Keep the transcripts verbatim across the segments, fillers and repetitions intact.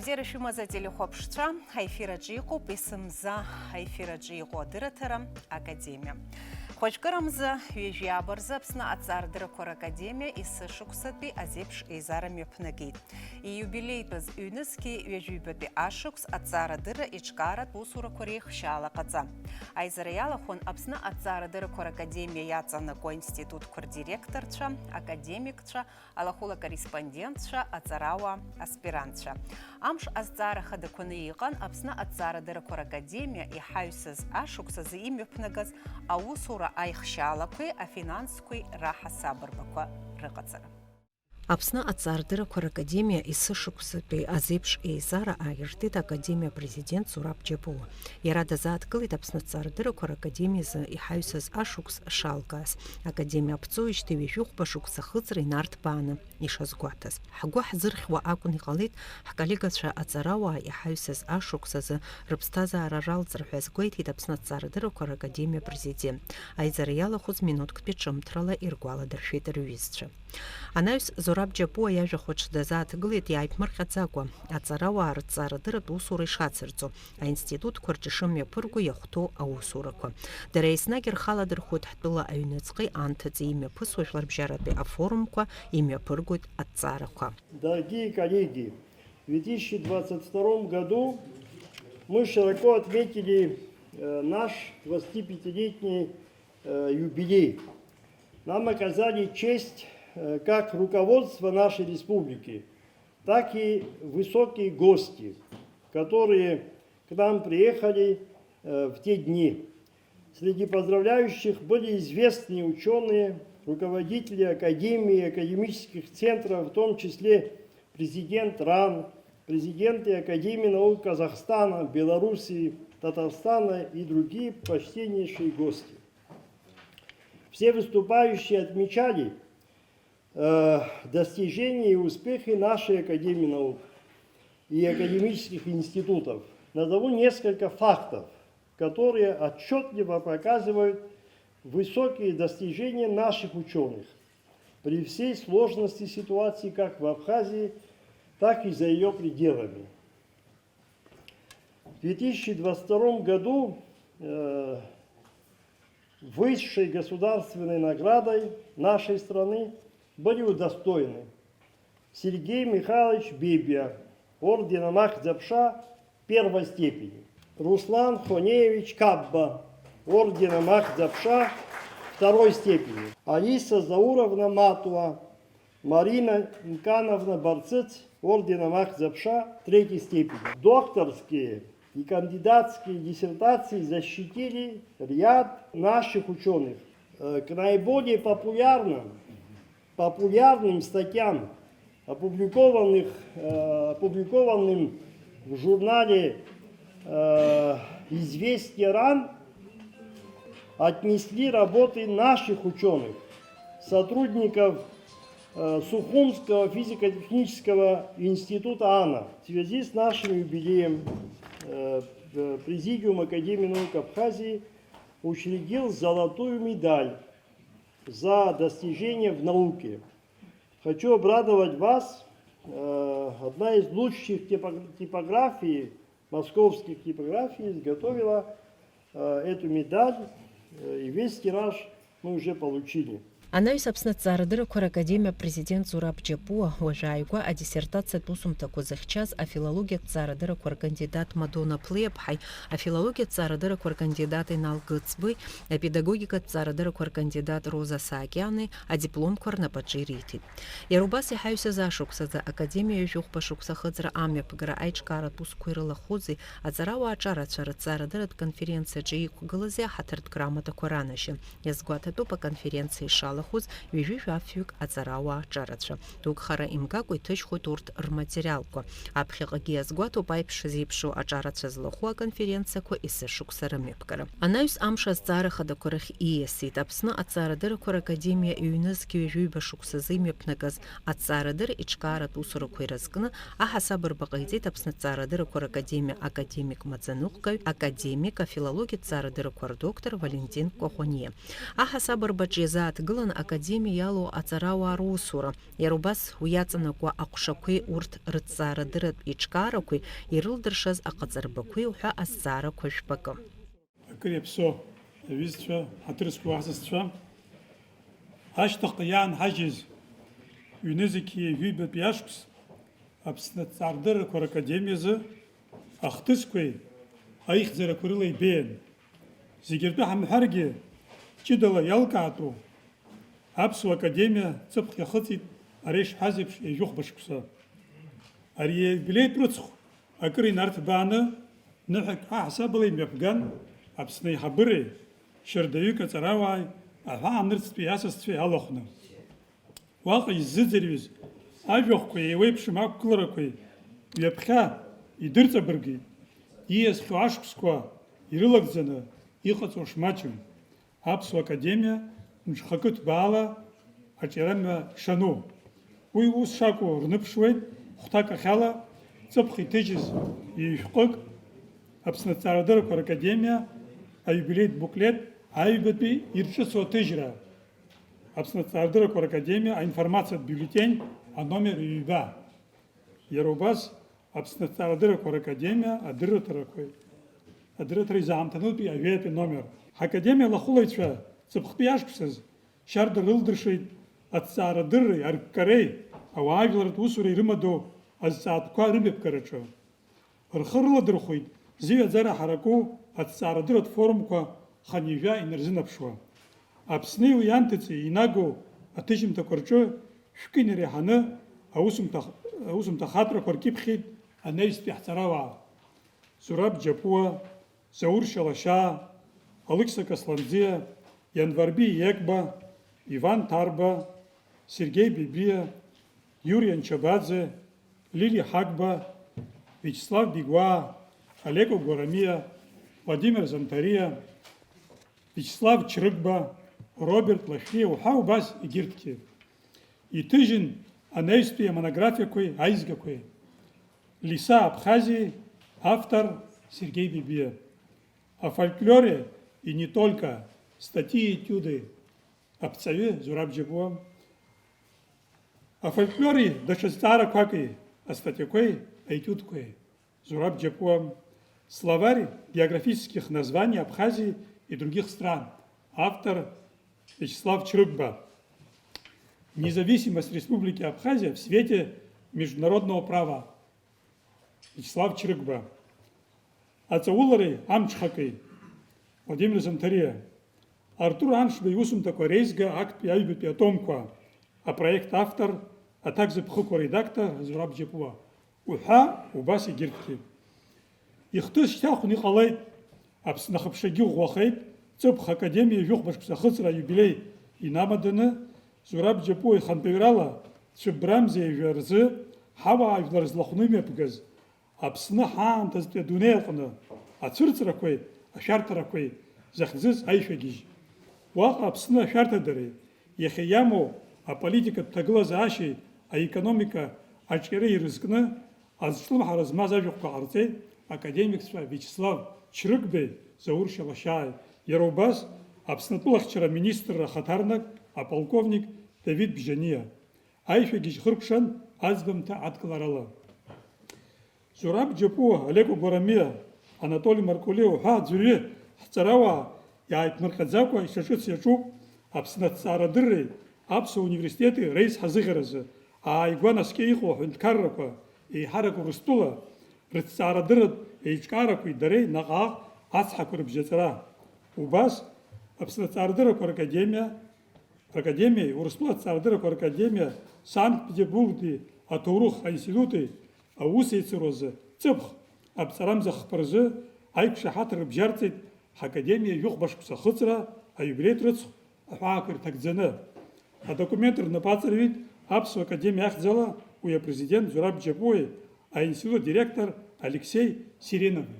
Бзиара шәымаз ателехәаԥшцәа, аефир аҿы иҟоуп есымза аефир аҿы иҟоу адырраҭара Академиа. Хәажәкырамза, ҩажәи ааба рзы Аԥсны аҭҵаарадыррақәа ракадемиа есышықәсатәи азеиԥш еизара мҩаԥнагеит. Ииубилеитәыз ҩнызқьи ҩажәи ҩбатәи ашықәс аҭҵаарадырра еиҿкааратә усурақәа реихшьаала ҟаҵа. Аизара иалахәын Аԥсны аҭҵаарадыррақәа ракадемиа иаҵанакуа аинститутқәа рдиректорцәа, академикцәа, алахәыла акорреспондентцәа, аҵарауаа, аспирантцәа. Амш азҵаара хадақәаны иҟан Аԥсны аҭҵаарадыррақәа ракадемиа иҳаҩсыз ашықәс азы имҩаԥнагаз аусура аихшьаалақәеи афинансқәеи раҳасабырбақәа рыҟаҵара. Аԥсны аҭҵаарадыррақәа ракадемиа есышықәсатәи азеиԥш еизара ааиртит академиа апрезидент Зураб Џьапуа. Иара дазааҭгылеит Аԥсны аҭҵаарадыррақәа ракадемиазы иҳаҩсыз ашықәс шалгаз. Академиа аԥҵоижьҭеи ҩажәи хәба шықәса ахыҵра инарҭбааны ишазгәаҭаз. Ҳгәы ҳзырхьуа акәны иҟалеит ҳколлегацәа аҵарауаа иҳаҩсыз ашықәс азы рыԥсҭазаара ралҵра ҳәа азгәеиҭеит Аԥсны аҭҵаарадыррақәа ракадемиа апрезидент. Аизара иалахәыз минуҭктәи ҿымҭрала иргәаладыршәеит рҩызцәа. Анаҩс Зураб Џьапуа иажәахәаҿ дазааҭгылеит иааиԥмырҟьаӡакәа аҵарауаа рыҭҵаарадырратә усура ишацырҵо, аинститутқәа рҿы ишымҩаԥырго иахәҭоу аусурақәа. Дара еснагь рхы аладырхәуеит ҳтәыла аҩныҵҟеи анҭыҵи имҩаԥысуа жәларбжьаратәи афорумқәа, имҩаԥыргоит аҭҵаарақәа. Дорогие коллеги, в две тысячи двадцать втором году мы широко отметили э, наш двадцатипятилетний э, юбилей. Нам оказали честь э, как руководство нашей республики, так и высокие гости, которые к нам приехали э, в те дни. Среди поздравляющих были известные ученые, руководители академий и академических центров, в том числе президент РАН, президенты Академии наук Казахстана, Белоруссии, Татарстана и другие почтеннейшие гости. Все выступающие отмечали э, достижения и успехи нашей Академии наук и академических институтов. Назову несколько фактов, которые отчетливо показывают высокие достижения наших ученых при всей сложности ситуации как в Абхазии, так и за ее пределами. В две тысячи двадцать втором году э, высшей государственной наградой нашей страны были удостоены Сергей Михайлович Бебия орденом Ахзапша первой степени, Руслан Хонеевич Кабба орденом Ахзапша второй степени, Алиса Зауровна Матуа, Марина Мкановна Барцыц орденом Ахзапша третьей степени. Докторские и кандидатские диссертации защитили ряд наших ученых. Э, К наиболее популярным, популярным статьям, опубликованных, э, опубликованным в журнале э, «Известия РАН», отнесли работы наших ученых, сотрудников э, Сухумского физико-технического института АНА. В связи с нашим юбилеем э, э, Президиум Академии наук Абхазии учредил золотую медаль за достижения в науке. Хочу обрадовать вас. Э, Одна из лучших типог- типографий, московских типографий, изготовила э, эту медаль, э, и весь тираж мы уже получили. Анаҩс Аԥсны аҭҵаарадыррақәа ракадемиа апрезидент Зураб Џьапуа уажә ааигәа адиссертациатә усумҭақәа зыхьчаз афилологиатә ҭҵаарадыррақәа ркандидат Мадона Ԥлеиаԥҳаи, афилологиатә ҭҵаарадыррақәа ркандидат Инал Гыцбеи, апедагогикатә ҭҵаарадыррақәа ркандидат Роза Саакьани адипломқәа рнапаҿы ириҭеит. Иара убас иҳаҩсыз ашықәс азы Академиа ҩажәи хәба шықәса ахыҵра амҩаԥгара аиҿкааратә усқәа ирылахәызи, аҵарауаа аҿарацәа рыҭҵаарадырратә конференциаҿы иқәгылази аҳаҭыртә грамотақәа ранашьан. Иазгәаҭатәуп аконференциа ишалахәыз ҩажәи жәафҩык аҵарауаа аҿарацәа. Дук хара имгакәа иҭыжьхоит урҭ рматериалқәа. Аԥхьаҟагьы иазгәаҭоуп аиԥш зеиԥшу аҿарацәа злахәу аконференциақәа есышықәса рымҩаԥгара. Анаҩс амш азҵаара хадақәа рахь ииасит. Аԥсны аҭҵаарадыррақәа ракадемиа ҩнызқь ҩажәиба шықәсазы имҩаԥнагаз аҭҵаарадырра иҿкааратә усурақәа ирызкны аҳасабырба ҟаиҵеит Аԥсны аҭҵаарадыррақәа ракадемиа академик маӡаныҟәгаҩ, академик, афилологиатә ҭҵаарадыррақәа рдоктор Валентин Коӷониа. Аҳасабырбаҿ иазааҭгылан Академиа иалоу аҵарауаа русура, иара убас уи иаҵанакуа аҟәшақәеи урҭ рыҭҵаарадырратә еиҿкаарақәеи ирылдыршаз аҟаҵарбақәеи уҳәа азҵаарақәа жәпакы. Акыр иаԥсоу аҩызцәа, ҳаҭыр зқәу асасцәа, ашьҭахьҟа иаанҳажьыз ҩнызқьи жәибатәи ашықәс Аԥсны аҭҵаарадыррақәа ракадемиазы ахҭысқәеи аихьӡарақәеи рыла ибеиан. Зегьы ртәы ҳамҳәаргьы, ҷыдала иалкаатәу Аԥсуа Академиа ҵыԥх иахыҵит, ара ишҳәаз еиԥш, ҩажәихәба шықәса. Ари аиубилеитә рыцхә акыр инарҭбааны, ныҳәак аҳасабала имҩаԥган Аԥсны аиҳабыреи шьардаҩык аҵарауааи аҳәаанырцәтәи асасцәеи алахәны. Уаҟа иззыӡырҩыз ажәахәқәа еиуеиԥшым ақәгыларақәеи ҩаԥхьа идырҵабыргит, ииасхьоу ашықәсқәа ирылагӡаны иҟаҵоу шмаҷым. Аԥсуа Академиа мҽхакы ҭбаала аҿиарамҩа шану. Уи ус шакәу рныԥшуеит хәҭак ахьала ҵыԥх иҭыжьыз ҩ-шәҟәык Аԥсны аҭҵаарадыррақәа ракадемиа аиубилеитә буклет аҩбатәи ирҿыцу аҭыжьра, Аԥсны аҭҵаарадыррақәа ракадемиа аинформациатә биулетень аномер ҩба. Иара убас Аԥсны аҭҵаарадыррақәа ракадемиа адырраҭарақәеи адырраҭара изаамҭанытәи ажәеитәи номер. Ҳакадемиа алахәылаҩцәа ҵыԥхтәи ашықәсаз шьарда рылдыршеит аҭҵаарадырреи арккареи ауаажәларратә усуреи рымадоу азҵаатәқәа рымҩаԥгараҿы. Рхы рыладырхәит зыҩаӡара ҳараку аҭҵаарадырратә форумқәа хынҩажәа инарзынаԥшуа. Аԥсни уи анҭыҵи инагоу аҭыжьымҭақәа рҿы шәкы инареиҳаны аусумҭа-, аусумҭа хаҵәрақәа ркьыԥхьит анаҩстәи ҳҵарауаа. Зураб Џьапуа, Заур Шьалашьаа, Алықьса Касланӡиа, Ианварби Иекба, Иван Ҭарба, Сергеи Бебиа, Иури Анчабаӡе, Лили Ҳагба, Виачеслав Бигәаа, Алеко Гәарамиа, Владимир Занҭариа, Виачеслав Чрыгба, Роберт Лашәриа уҳәа убас егьырҭгьы. Иҭыжьын анаҩстәи амонографиақәеи аизгақәеи. Лиса Абхазии, автор Сергеи Бебиа. О фольклоре и не только, статьи и этюды, аԥҵаҩы Зураб Џьапуа. Афольклори даҽа зҵаарақәаки, астатиақәеи, аетиудқәеи, Зураб Џьапуа. Словарь географических названий Абхазии и других стран, автор Вячеслав Чрыгба. Независимость Республики Абхазия в свете международного права, Вячеслав Чрыгба. Аҵаулареи амҽхаки, Владимир Занҭариа. Артур Аншба иусумҭақәа реизга актәи аҩбатәи атомқәа, апроект автор, аҭак зыԥхықәу аредактор Зураб Џьапуа уҳәа убас егьырҭгьы. Ихтыз шьҭахәны иҟалеит, Аԥсны ахыԥшагьы ӷәӷәахеит, ҵыԥх академиа жәохә мышқәса ахыҵра аиубилеи инамаданы, Зураб Џьапуа ихантәаҩрала цәыббрамза ҩажәа рзы ҳауаажәлар злахәны имҩаԥгаз, Аԥсны ҳаамҭазтәи адунеи аҟны ацәырҵрақәеи ашәарҭарақәеи захьӡыз аишәагьежь. Уаҟа Аԥсны ашәарҭадареи иахьа иамоу аполитикатә ҭагылазаашьеи аекономика аҿиареи ирызкны азҿлымҳара змаз ажәахәқәа ҟарҵеит академикцәа Виачеслав Чрыгбеи Заур Шьалашьааи, иара убас Аԥсны атәылахьчара аминистрра ахаҭарнак аполковник Давид Бжьаниа. Аишәагьежь хыркәшан аӡбамҭа адкыларала. Зураб Џьапуа, Алеко Гәарамиа, Анатоли Маркулиа уҳәа аӡәырҩы ҳҵарауаа иааиԥмырҟьаӡакәа ишаҿыц иаҿуп Аԥсны аҭҵаарадырреи Аԥсуа университети реизҳазыӷьаразы ааигәа наскьа иҟоу аҳәынҭқаррақәа, еиҳарак Урыстәыла, рыҭҵаарадырратә еиҿкаарақәеи дареи наҟ-ааҟ ацҳақәа рыбжьаҵара. Убас Аԥсны аҭҵаарадыррақәа ракадемиа Ракадемиеи Урыстәыла аҭҵаарадыррақәа ракадемиа Санкт-Петербургтәи аҭоурых аинститути аус еицыруазы ҵыԥх аԥҵарамза хԥа рзы аиқәшаҳаҭра рыбжьарҵеит ҳакадемиа жәохә башықәса ахыҵра аиубилеитә рыцхә аҳәаақәа ирҭагӡаны. Адокумент рнапы аҵарҩит Аԥсуа академиа ахьӡала уи апрезидент Зураб Џьапуеи аинститут адиректор Алексеи Сиренови.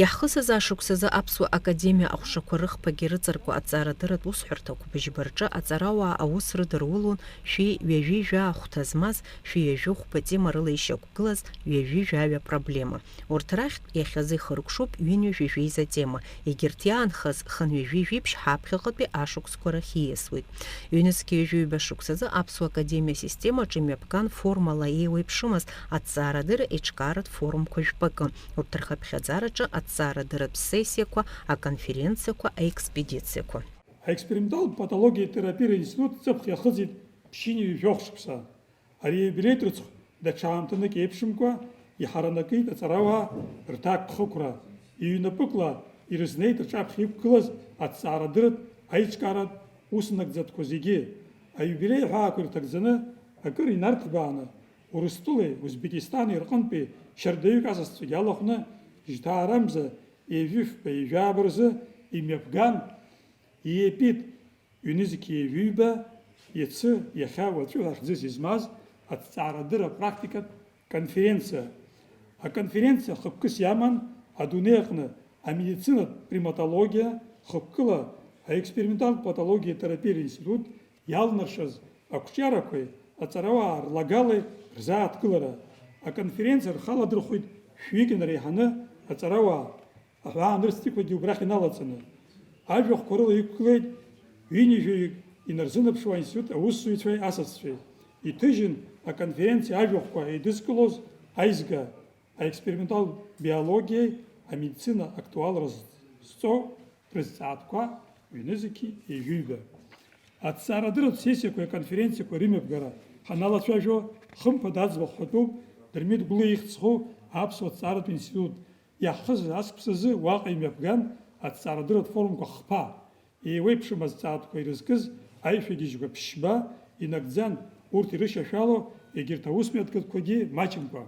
Иаҳхысыз ашықәсазы Аԥсуа Академиа аҟәшақәа рыхԥагьы рыҵаркуа аҭҵаарадырратә усҳәарҭақәа быжьба рҿы аҵарауаа аус рыдырулон шәи ҩажәи жәаа ахәҭа змаз шәи ҩажәи хәба темарыла ишьақәгылаз ҩажәи жәаҩа проблема. Урҭ рахьтә иахьазы ихыркәшоуп ҩынҩажәи жәеиза тема, егьырҭ иаанхаз хынҩажәи жәибжь ҳаԥхьаҟатәи ашықәсқәа рахь ииасуеит. Ҩнызқьи ҩажәи ҩба шықәсазы Аԥсуа Академиа асистемаҿы имҩаԥган формала еиуеиԥшымыз аҭҵаарадырра еиҿкааратә форумқәа жәпакы. Урҭ рхыԥхьаӡараҿы аҭҵаарадырратә сессиақәа, аконференциақәа, аекспедициақәа. Аексперименталтә патологиатә терапиа институт ҵыԥх иахыҵит ԥшьынҩажәи жәохә шықәса. Ари аиубилеи ҿыцхә даҽа аамҭанык еиԥшымкәа иҳаранакит аҵарауаа рҭакԥхықәра. Иҩнапыкла ирызнеит рҿаԥхьа иқәгылаз аҭҵаарадырратә аиҿкааратә уснагӡатәқәа зегьы. Аиубилеи аҳәаақәа ирҭагӡаны акыр инарҭбааны, Урыстәылеи Узбекистани рҟынтәи шьардаҩык асасцәагьы алахәны, Жьҭаарамза ҩажәи фба ҩажәи жәаба рзы имҩаԥган, ииатәит ҩнызқь ҩажәи ҩба, иацы, иахьа, уаҵәы ҳәа хьӡыс измаз аҭҵаарадырра практикатә конференциа. Аконференциа хықәкыс иаман адунеи аҟны амедицинатә приматологиа, хықәкыла аексперименталтә патологиатә терапиа институт иалнаршаз ақәҿиарақәеи аҵарауаа рлагалеи рзааҭгылара. Аконференциа рхы аладырхәит шәҩык инареиҳаны аҵарауаа, аҳәаанырцәтәиқәагьы убрахь иналаҵаны. Ажәахәқәа рыла иқәгылеит ҩынҩажәаҩык инарзынаԥшуа аинститут аусзуҩцәеи асасцәеи. Иҭыжьын аконференциа ажәахәқәа еидызкылоз аизга, аексперименталтә биологиеи амедицина актуалра зҵо рызҵаатәқәа ҩнызқьи ҩажәиҩба. Аҭҵаарадырратә сессиақәеи аконференциақәеи рымҩаԥгара ҳаналацәажәо, хымԥада аӡбахә ҳәатәуп Дырмит Гәлиа ихьӡ зху аԥсуа ҭҵааратә институт иаҳхысыз ашықәсазы уаҟа имҩаԥган аҭҵаарадырратә форумқәа хԥа, еиуеиԥшым азҵаатәқәа ирызкыз аишәагьежьқәа ԥшьба инагӡан, урҭ ирышьашәало егьырҭ аусмҩаҭгатәқәагьы маҷымкәа.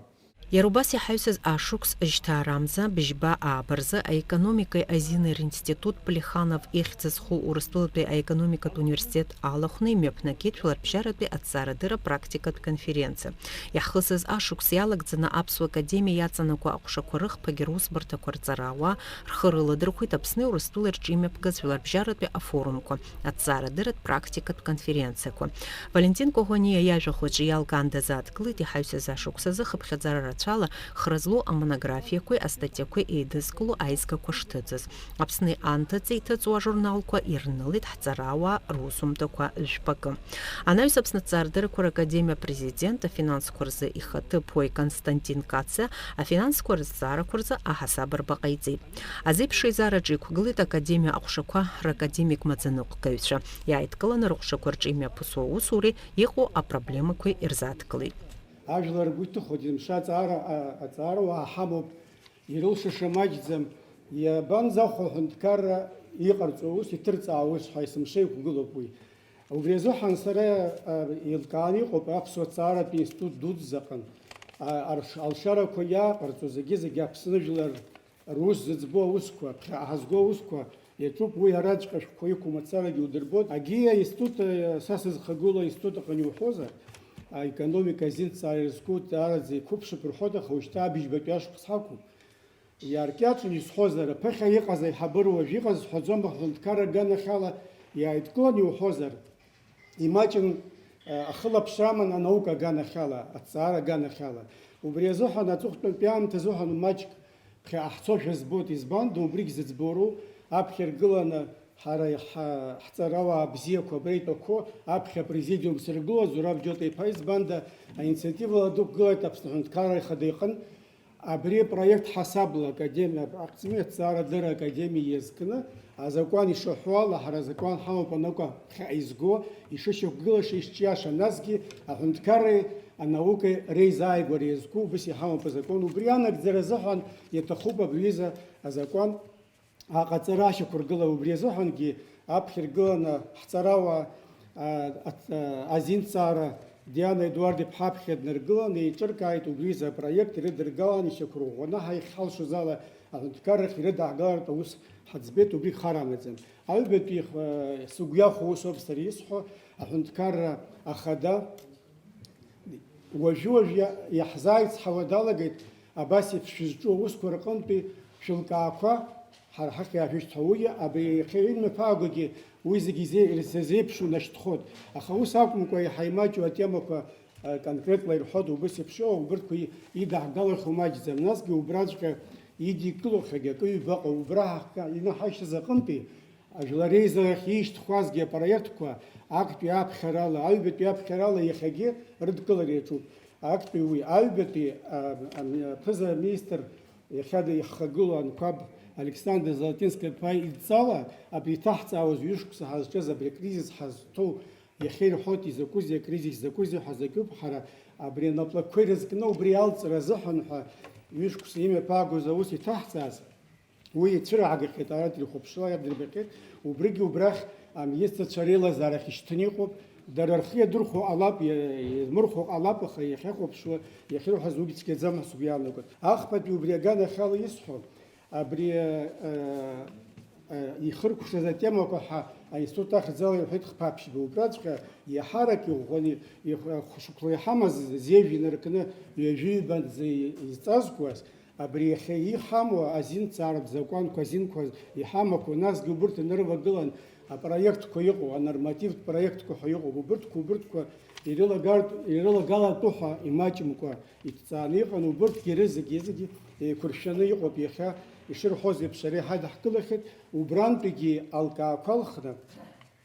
Иара убас иҳаҩсыз ашықәс Жьҭаарамза быжьба ааба рзы аекономикеи азинеи ринститут Плеханов ихьӡ зху Урыстәылатәи аекономикатә университет алахәны имҩаԥнагеит жәларбжьаратәи аҭҵаарадырра практикатә конференциа. Иаҳхысыз ашықәс иалагӡаны Аԥсуа Академиа иаҵанакуа аҟәшақәа рыхԥагьы русбарҭақәа рҵарауаа рхы рыладырхәит Аԥсни Урыстәылеи рҿы имҩаԥгаз жәларбжьаратәи афорумқәа, аҭҵаарадырратә практикатә конференциақәа. Валентин Коӷониа иажәахә аҿы иалкаандаз ааҭгылеит иҳаҩсыз ашықәсазы хыԥхьаӡара рацәала хра злоу амонографиақәеи астатиақәеи еидызкыло аизгақәа шҭыҵыз. Аԥсни анҭыҵи иҭыҵуа ажурналқәа ирнылеит ҳҵарауаа русумҭақәа жәпакы. Анаҩс Аԥсны аҭҵаарадыррақәа ракадемиа апрезидент афинансқәа рзы ихаҭыԥуаҩ Константин Кациа афинансқәа рызҵаарақәа рзы аҳасаб арба ҟаиҵеит. Азеиԥш еизараҿы иқәгылеит академиа аҟәшақәа ракадемик маӡаныҟәгаҩцәа. Иааидкыланы рҟәшақәа рҿы имҩаԥысуа аусуреи иҟоу апроблемақәеи ирзааҭгылеит. Ажәлар ргәы иҭыхоит, есымша аҵаара, а-, аҵаарауаа ҳамоуп, ирылшаша маҷӡам, иабанӡахәо аҳәынҭқарра иҟарҵо аус, иҭырҵаауа аус ҳәа есымша иқәгылоуп уи. Убри азыҳәан сара, а, еилкааны иҟоуп аԥсуа ҭҵааратә институт дуӡӡаҟны, а, арш-, алшарақәа иааҟарҵо зегьы-зегьы Аԥсны жәлар рус зыӡбо аусқәа, ԥхьаҟа ҳазго аусқәа иаҿуп, уи араҵәҟьа шәҟәқәа иқәу мацарагьы удырбоит. Агьи аинститут, а, са сызхагылоу аинститут аҟны иуҳәозар, аекономика азинҭҵаара ирызку даараӡа иқәыԥшып рҳәоит, аха уажәшьҭа абыжьбатәи ашықәс ҳақәуп. Иаркьаҿны исҳәозар, аԥыхьа иҟаз аиҳабыра уажә иҟаз сҳәаӡом, аҳәынҭқарра аганахьала иааидкыланы иуҳәозар, имаҷын, э, ахылаԥшра аман анаука аганахьала, аҭҵаара аганахьала. Убри азыҳәан аҵыхәтәантәи аамҭазыҳәан маҷк ԥхьаҟа ҳцошәа збоит, избанда, убригь зыӡбоу роуп, аԥхьа иргыланы ҳара иҳа-, ҳҵарауаа бзиақәа абра итәақәоу, аԥхьа апрезидиум сыргыло, Зураб Џьота-иԥа, избанда, аинициативала дықәгылеит Аԥсны Аҳәынҭқарра Ахада иҟынтә, Абри апроект ҳасабла академиа аҟҵмҩа аҭҵаарадырра академиа иазкны азакәан ишаҳәо ала, ҳара азакәан ҳамоуп анакәа ԥхьаҟа изго, ишышьақәгылаша, ишҿиаша, насгьы аҳәынҭқарреи анаукеи реизааигәара иазку убыс иҳамоуп азакәан. Убри анагӡара азыҳәан иаҭахуп абри аҩыза азакәан аҟаҵара ашьақәыргыла. Убри азыҳәангьы аԥхьа иргыланы ҳҵарауаа, а, аҭ-, а, азинҭҵаара Диана Едуард-иԥҳа аԥхьа днаргыланы еиҿыркааит убри изы апроект ирыдыргалан ишьақәырӷәӷәаны ҳа иахьҳалшоз ала аҳәынҭқаррахь ирыдаҳгалартә аус ҳаӡбеит, убри хар амаӡам. Аҩбатәи, а, сыгәы иахәо усоуп сара исҳәо, аҳәынҭқарра ахада, Уажәы-уажә иа-, иаҳзааицҳауа далагеит абас еиԥш шәызҿу аусқәа рҟынтәи Шәылкаақәа ҳара ҳахь иаашәышьҭ ҳәа уи, абри иахьа имҩаԥаагогьы уи зегьы изеи-, ирзазеиԥшу нашьҭхоит. Аха ус акәымкәа, иаҳа имаҷу атемақәа, а, конкретла ирҳәоит, убыс еиԥш иҟоу, убырҭқәа и-, идаҳгалахьоу маҷӡам. Насгьы убраҵәҟьа идикылахьагьы акы ҩбаҟа, убра ҳахка инаҳашьҭыз аҟынтәи, ажәлар реизарахь иишьҭхәазгьы апроектқәа актәи аԥхьарала, аҩбатәи аԥхьарала иахьагьы рыдкылара иаҿуп. Актәи уи, аҩбатәи, а, а, аԥыза-министр иахьа ихагылоу анқәаб Александр Золотински-иԥа идҵала, абри иҭаҳҵаауаз ҩышықәса ҳазҿыз абри акризис ҳазҭоу, иахьа ирҳәоит, изакәызеи акризис, закәызеи ҳәа закәуп, ҳара абри анаплакқәа ирызкны убри алҵра азыҳәан ҳәа ҩышықәса имҩаԥаагоз аус иҭаҳҵааз, уи ицәыраагахьеит, арантә ирхәаԥшуа иадырбахьеит, убригьы убрахь аминистрцәа реилазаарахь ишьҭын иҟоуп, дара рхы иадырхәо ҟалап, иа-, иазмырхәо ҟалап, аха иахьахәаԥшуа, иахьырҳәаз уигь цәгьаӡам ҳәа сгәы иаанагоит. Ахԥатәи убри аганахьала исҳәо, абри, э, э, ихыркәшаз атемақәа ҳәа аинститут ахьӡала иҳәеит хԥа-ԥшьба, убраҵәҟьа иаҳарак иӷәӷәаны, ихә-, хәышықәла иҳамаз зежә инаркны ҩажәи ҩбанӡа изҵазкуаз, абри иахьа иҳамоу азинҵааратә закәанқәа, азинқәа иҳамақәоу, насгьы убырҭ инырвагылан, апроектқәа иҟоу, анормативтә проектқәа ҳәа иҟоуп, убырҭқәа, убырҭқәа ирылагартә, ирылагалатәу ҳәа имаҷымкәа иҭҵааны иҟан, убырҭгьы рызегьы-зегьы еиқәыршәаны иҟоуп иахьа, ишырҳәоз еиԥш, ара иҳадаҳкылахьеит, убрантәигьы алкаақәа алхны,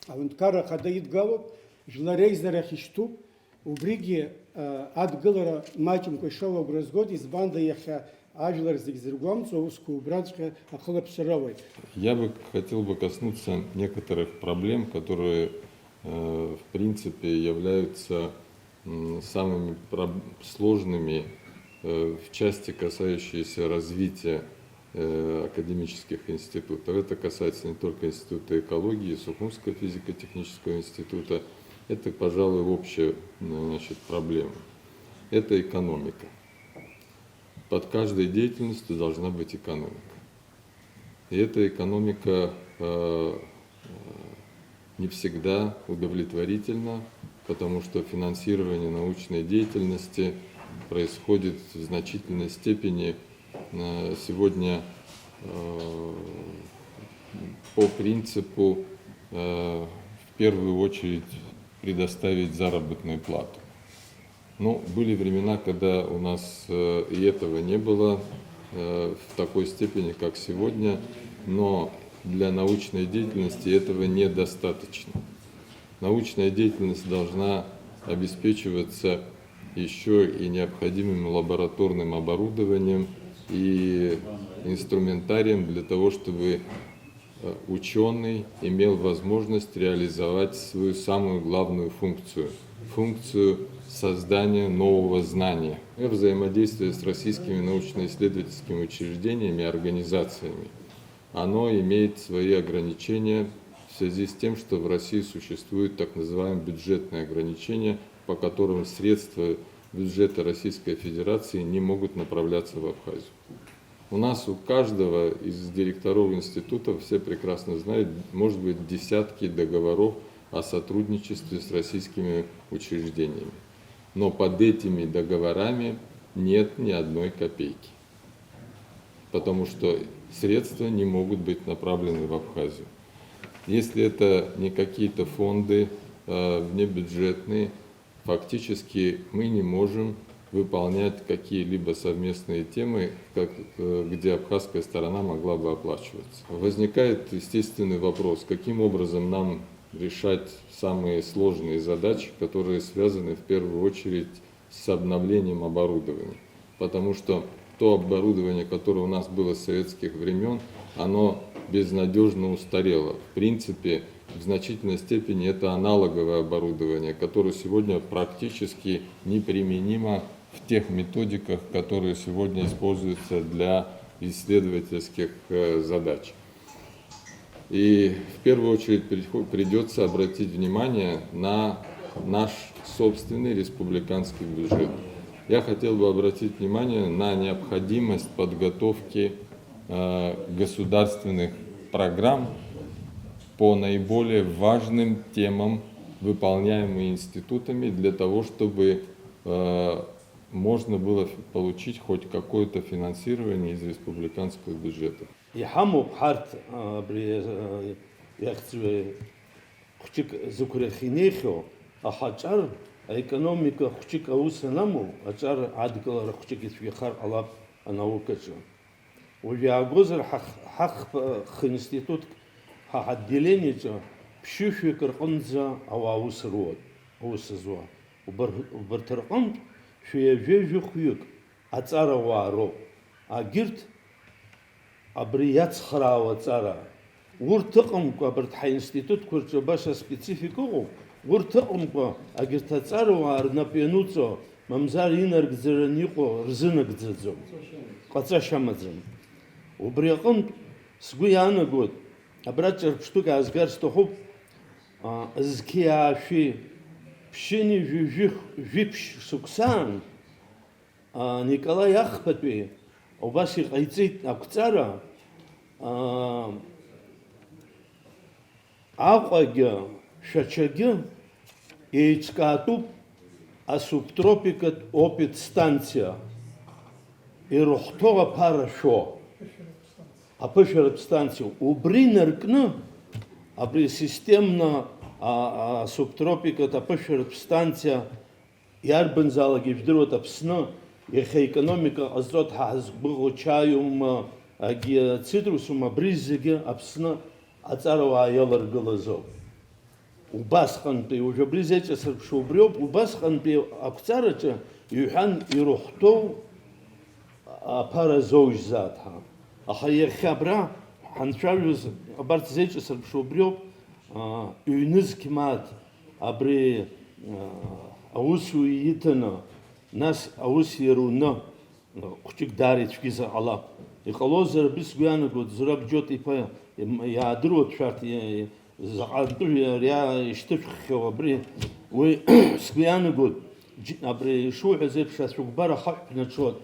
аҳәынҭқарра ахада идгалоуп, жәлар реизарахь ишьҭуп, убригьы, а, адгылара маҷымкәа ишоуа агәра згоит, избанда иахьа ажәлар зегь зыргәамҵуа аусқәа убраҵәҟьа ахылаԥшра роуеит. Я бы хотел бы коснуться некоторых проблем, которые, э, в принципе, являются, м, самыми проб-, сложными, э, в части, касающейся развития, э, академических институтов. Это касается не только Института экологии, Сухумского физико-технического института. Это, пожалуй, общая, м, значит, проблема. Это экономика. Под каждой деятельностью должна быть экономика. И эта экономика, э, э, не всегда удовлетворительна, потому что финансирование научной деятельности происходит в значительной степени, э, сегодня, э, по принципу, э, в первую очередь предоставить заработную плату. Ну, были времена, когда у нас, э, и этого не было, э, в такой степени, как сегодня, но для научной деятельности этого недостаточно. Научная деятельность должна обеспечиваться ещё и необходимым лабораторным оборудованием и инструментарием для того, чтобы, э, учёный имел возможность реализовать свою самую главную функцию, функцию создания нового знания. Взаимодействие с российскими научно-исследовательскими учреждениями и организациями, оно имеет свои ограничения в связи с тем, что в России существуют так называемые бюджетные ограничения, по которым средства бюджета Российской Федерации не могут направляться в Абхазию. У нас у каждого из директоров институтов, все прекрасно знают, может быть десятки договоров о сотрудничестве с российскими учреждениями. Но под этими договорами нет ни одной копейки, потому что средства не могут быть направлены в Абхазию. Если это не какие-то фонды, э, внебюджетные, фактически мы не можем выполнять какие-либо совместные темы, как, э, где абхазская сторона могла бы оплачиваться. Возникает естественный вопрос, каким образом нам решать самые сложные задачи, которые связаны в первую очередь с обновлением оборудования. Потому что то оборудование, которое у нас было с советских времён, оно безнадёжно устарело. В принципе, в значительной степени это аналоговое оборудование, которое сегодня практически неприменимо в тех методиках, которые сегодня используются для исследовательских, э, задач. И в первую очередь придё-, придётся обратить внимание на наш собственный республиканский бюджет. Я хотел бы обратить внимание на необходимость подготовки, э, государственных программ по наиболее важным темам, выполняемым институтами, для того, чтобы, э, можно было фи- получить хоть какое-то финансирование из республиканского бюджета. Иҳамоуп ҳарҭ, а, абри, а, иахьӡу хәҷык зықәрахь инеихьоу, аха аҿар, аекономика хәҷык аус анамоу, аҿар адкылара хәҷык ицәгьахар ҟалап анаукаҿы. Уажә иаагозар, ҳах-, ҳахԥа хы-институтк, ҳа ҳотделениаҿы ԥшьышәҩык рҟынӡа ауаа аус руан, аус зуа. Убар-, убарҭ рҟынтә шәи жәаҩа-жәохәҩык аҵарауаа роуп. Агьырҭ абри иацхраауа аҵара. Урҭ ыҟамкәа, абарҭ ҳаинститутқәа рҿы баша специфика ыҟоуп, урҭ ыҟамкәа, агьырҭ аҵарауаа рнап иануҵо, мамзар инаргӡараны иҟоу рзынагӡаӡом. Ҟаҵашьа амаӡам. Убри аҟынтә сгәы иаанагоит, абра ҿырԥштәык аазгар сҭахуп, а, зқьи аашәи ԥшьыни жәи-, жәи-, жәиԥшь шықәсаан, а, Николаи Ахԥатәи убас иҟаиҵеит ақәҵара, а, Аҟәагьы, Шәачагьы еиҿкаатәуп асубтропикатә опит станциа, ирыхәҭоу аԥара шәо, аԥышәаратә станциа. Убри инаркны, абри системно, а, а, асубтропикатә аԥышәаратә станциа Иарбанзаалак ижәдыруеит Аԥсны, иахьа аекономика ҟазҵо ҳа ҳазгәыӷуа чаиума, агьи ацитрусума, абри зегьы Аԥсны аҵарауаа иаларгылазоуп. Убасҟантәи, уажә абри зеиҿасырԥшуа убриоуп, убасҟантәи ақәҵараҿы иҳәан ирыхәҭоу аԥара зоужьзаат ҳәа. Аха иахьа абра ҳанцәажәоз, абарҭ зеиҿасырԥшуа убриоуп, аа, ҩнызқь мааҭ абри, аа, аусуҩы иҭаны, нас аус иаруны, хәҷык даара ицәгьазар ҟалап. Иҟалозар, абри сгәы иаанагоит, Зураб Џьоҭ-иԥа иаадыруеит шәарҭ, заҟантәы ари ишьҭышәххьоу абри, уи сгәы иаанагоит, џь-, абри ишуҳәаз еиԥш, ацәыкәбар ахаҳә ԥнаҽуеит,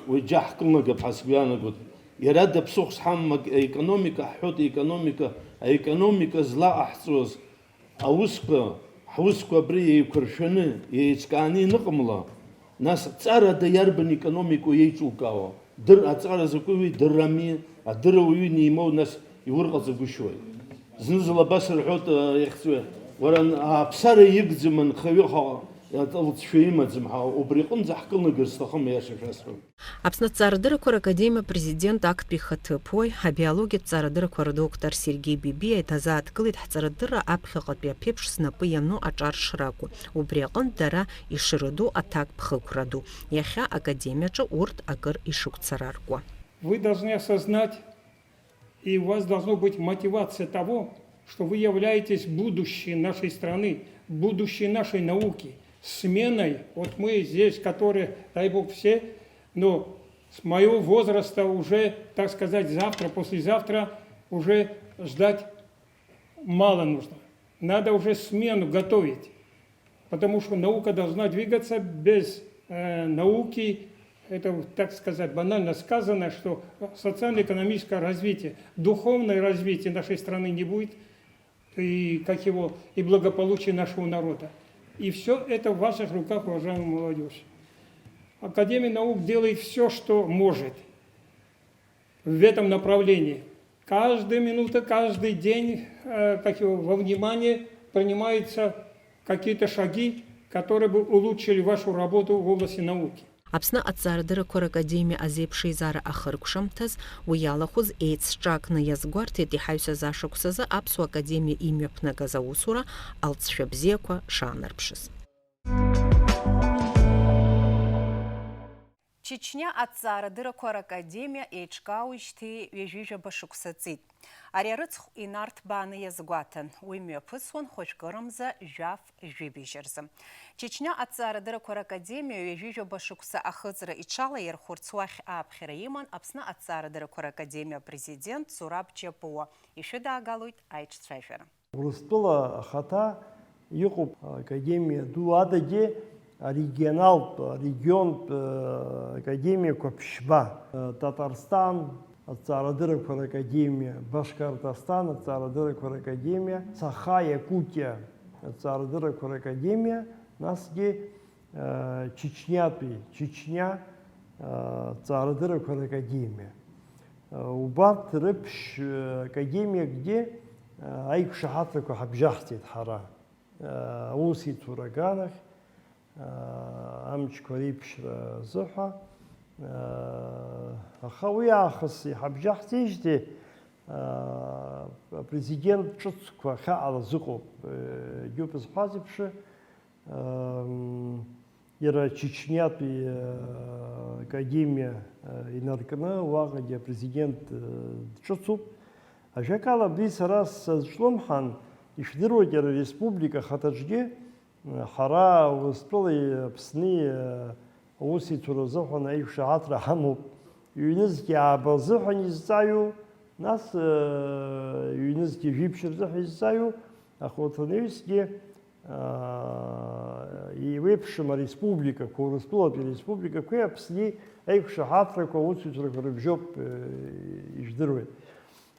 уи џьаҳкылнагап ҳәа сгәы иаанагоит. Иара даԥсыхәс ҳамам, аекономика ҳҳәоит, аекономика, аекономика злаҟаҳҵоз аусқәа, ҳусқәа абри еиқәыршәаны, еиҿкааны ианыҟамла, нас ҵарада иарбан економикоу еиҿукаауа? Дыр-, аҵара закәи уи дыррами, адырра уаҩы инимоу, нас иурҟаҵагәышьои? Зны-зынла абас рҳәоит, а, иахьӡу, уара, ан-, аԥсара игӡам анхаҩы ҳәа, лҵшәа имаӡам ҳәа, убри аҟынӡа ҳкылнагар сҭахым, аиаша шәасҳәап. Аԥсны аҭҵаарадыррақәа ракадемиа апрезидент актәи ихаҭыԥуаҩ, абиологиатә ҭҵаарадыррақәа рдоктор Сергеи Бебиа иҭазааҭгылеит ҳҵарадырра аԥхьаҟатәи аԥеиԥш знапы иану аҿар шракәу, убри аҟынтә дара ишырыду аҭакԥхықәра ду. Иахьа академиаҿы урҭ акыр ишықәцараркуа. Вы должны осознать, и у вас должна быть мотивация того, что вы являетесь будущее нашей страны, будущее нашей науки, сменой. Вот мы здесь, которые, дай Бог, все, но с моего возраста уже, так сказать, завтра, послезавтра уже ждать мало нужно. Надо уже смену готовить. Потому что наука должна двигаться. Без, э, науки, это, так сказать, банально сказано, что социально-экономическое развитие, духовное развитие нашей страны не будет, и, как его, и благополучие нашего народа. И всё это в ваших руках, уважаемая молодёжь. Академия наук делает всё, что может в этом направлении. Каждая минута, каждый день, э, как его, во внимание принимаются какие-то шаги, которые бы улучшили вашу работу в области науки. Аԥсны аҭҵаарадыррақәа ракадемиа азеиԥшеизара ахыркәшамҭаз, уи иалахәыз еицҿакны иазгәарҭеит иҳаҩсыз ашықәсазы Аԥсуа академиа имҩаԥнагаз аусура алҵшәа бзиақәа шаанарԥшыз. Чечниа аҭҵаарадыррақәа ракадемиа еиҿкаауижьҭеи ҩажәижәаба шықәса ҵит. Ари арыцхә инарҭбааны иазгәаҭан, уи мҩаԥысуан хәажәкырамза жәаф-жәибжь рзы. Чечниа аҭҵаарадыррақәа ракадемиа ҩажәижәаба шықәса ахыҵра иҽалаирхәырц уахь ааԥхьара иман Аԥсны аҭҵаарадыррақәа ракадемиа апрезидент Зураб Џьапуа. Ишәыдаагалоит аиҿцәажәара. Урыстәыла ахаҭа иҟоуп академиа ду адагьы арегионалтә, арегионтә, э, академиақәа ԥшьба, э, Татарстан аҭҵаарадыррақәа ракадемиа, Башкортостан аҭҵаарадыррақәа ракадемиа, Саха Иакутиа аҭҵаарадыррақәа ракадемиа, насгьы Чечниатәи, Чечниа, Ҵаарадыррақәа ракадемиа. Убарҭ рыԥшь академиакгьы аиқәшаҳаҭрақәа ҳабжьаҳҵеит ҳара, аусеицура аганахь, амчқәа реиԥшра азыҳәа. Аха уи аахыс иҳабжьаҳҵеижьҭеи, апрезидент ҿыцқәа ахьаҟалаз ыҟоуп, егьоуп изҳәаз еиԥш, Иара Чечниатәи академиа инаркны, уаҟагьы апрезидент дҿыцуп. Ажәакала, абри сара сазҿлымҳан, ишәдыруеит, иара ареспублика ахаҭаҿгьы, ҳара Урыстәылеи Аԥсни аусеицура азыҳәан аиқәшаҳаҭра ҳамоуп. Ҩнызқьи ааба рзыҳәан изҵаҩу, нас, ҩнызқьи жәиԥшь рзыҳәан изҵаҩу, аха урҭ анаҩсгьы, Еиуеиԥшым ареспубликақәа, Урыстәылатәи ареспубликақәеи Аԥсни аиқәшаҳаҭрақәа, аусеицәрақәа рыбжьоуп, ижәдыруеит.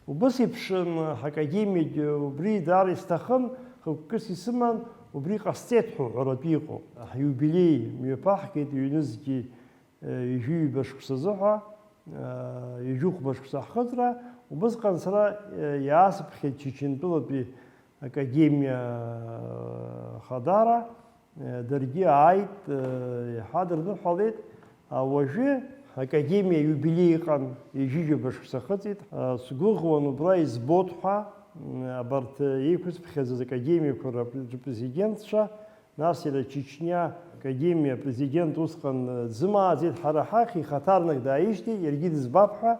Убыс еиԥшын, ҳакадемиагьы убри даара исҭахын, хықәкыс исыман, убри ҟасҵеит ҳәа уҳәаратәы иҟоуп. Ҳиубилеи мҩаԥаҳгеит, ҩнызқьи ҩажәи ҩба шықәсазы ҳәа, ҩажәи хәба шықәса ҳхыҵра, убысҟан сара иаасыԥхьеит Чечентәылатәи академиа хадара, даргьы ааит, иҳадырныҳәалеит. Уажәы академиа иубилеи ыҟан, ҩажәи ҩба шықәса хыҵит. Сгәыӷуан убра избот ҳәа, абарҭ еиқәызԥхьаӡаз академиақәа рпрезидентцәа, Нас иара Чечниа академиа апрезидент усҟан дзымааӡеит, ҳара ҳахь ихаҭарнак дааижьҭеи, иаргьы дызбап ҳәа,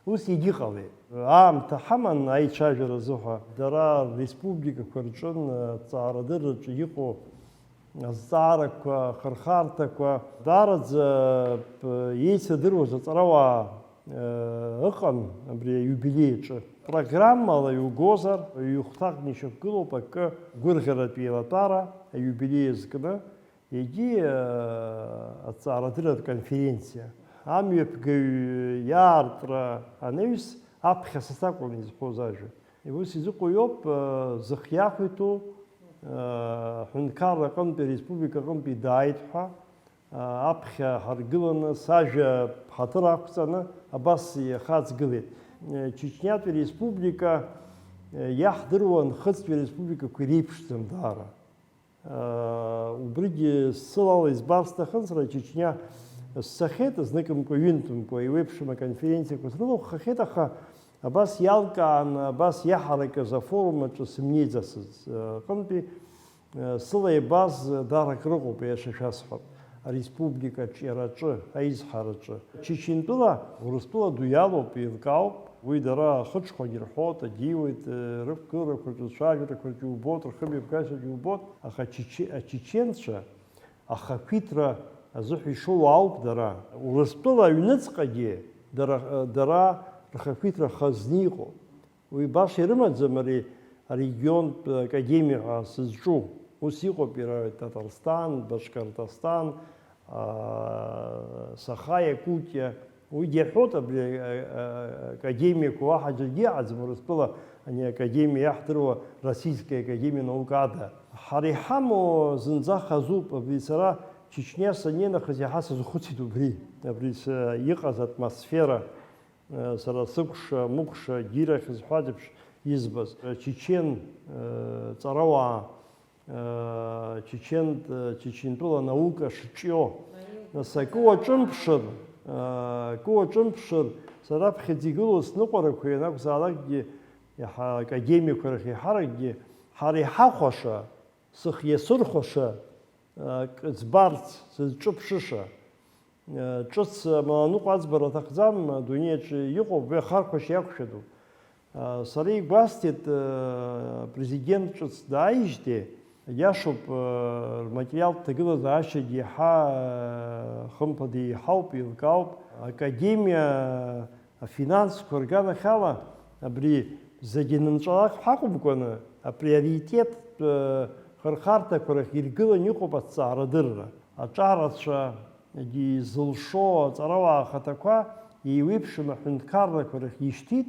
ус егьыҟалеит. Аамҭа ҳаман аицәажәара азыҳәа, дара республикақәа рҿын, аҭҵаарадырраҿы иҟоу азҵаарақәа ахырхарҭақәа, даараӡа еицырдыруаз аҵарауаа ыҟан абри аиубилеи аҿы. Программала иугозар, ҩ-хәҭакгьы ишьақәгылоуп акы гәырӷьаратә еилатәара аиубилеи азкны, егьи аҭҵаарадырратә конференциа. Амҩаԥгаҩ иаартра анаҩс аԥхьа са сакәын изҳәоз ажәа. Ус изыҟоу иоуп, зых иақәиҭу, ҳәынҭқарра аҟынтәи, ареспублика аҟынтәи дааит ҳәа, аԥхьа ҳаргыланы, сажәа ҳаҭыр ақәҵаны, абас иахаҵгылеит. Чечниатәи республика иаҳдыруан хыҵтәи республикақәа иреиԥшӡам даара. Убригьы сылала избар сҭахын, сара Чечниа сцахьеит, зныкымкәа, ҩынтәымкәа, еиуеиԥшым аконференциақәа срылахәхахьеит, аха абас иалкааны, абас иаҳаракыз афорум аҿы сымнеиӡацызт. Аҟынтәи Сыла ибаз даара акрыҟоуп, аиаша шәасҳәап, ареспублика аҿиараҿы, аизҳараҿы. Чечентәыла Урыстәыла ду иалоуп, еилкаауп, уи дара ахыҽхәагь ирҳәоит, адиуеит, рықәгыларақәаҿы, рцәажәарақәаҿы иубоит, рхымҩаԥгашьаҿы иубоит, аха ачече-, ачеченцәа ахақәиҭра азыҳәа ишоуа ауп дара. Урыстәыла аҩныҵҟагьы дара, дара рхақәиҭра хазны иҟоуп. Уи баша ирымаӡам ари арегионтә академиа ҳәа сызҿу. Ус иҟоуп иара Татарстан, Башкортостан, аа, Саха Якутиа. Уигьы иаҳәоит абри, а, а, академиақәа уаҳа џьаргьы иҟаӡам Урыстәыла ани академиа иаҳдыруа Российская академия наук ада. Ҳара иҳамоу зынӡа хазуп, абри сара Чечниа саннеи нахыс иаҳа сазхәыцит убри, абри с-, иҟаз атмосфера. Сара сыкәша-мыкәша џьирахь зҳәаз еиԥш избаз, чечен ҵарауаа, чечен, чечентәыла наука шҿио. Нас акы уаҿымԥшыр, акы уаҿымԥшыр, сара аԥхьаӡа игылоу сныҟәарақәа ианакәзаалакгьы, иаҳа академиақәа рахь еиҳаракгьы, ҳара иҳахәаша, сых иасырхәаша, акы ӡбарц сызҿыԥшыша, ҿыц амаланыҟәа аӡбара аҭахӡам, адунеи аҿы иҟоуп, уи ахархәашьа иақәшәатәуп. Сара игәасҭеит, апрезидент ҿыц дааижьҭеи, иашоуп, рматериалтә ҭагылазаашьагьы еиҳа, хымԥада еиҳауп, еилкаауп. Академиа Афинансқәа рганахьала абри зегьы нынҵәалак ҳакәымкәаны, априоритеттә, э, хырхарҭақәа рахь иргыланы иҟоуп аҭҵаарадырра. Аҿарацәа, егьи зылшо аҵарауаа ахаҭақәа еиуеиԥшым аҳәынҭқаррақәа рахь ишьҭит,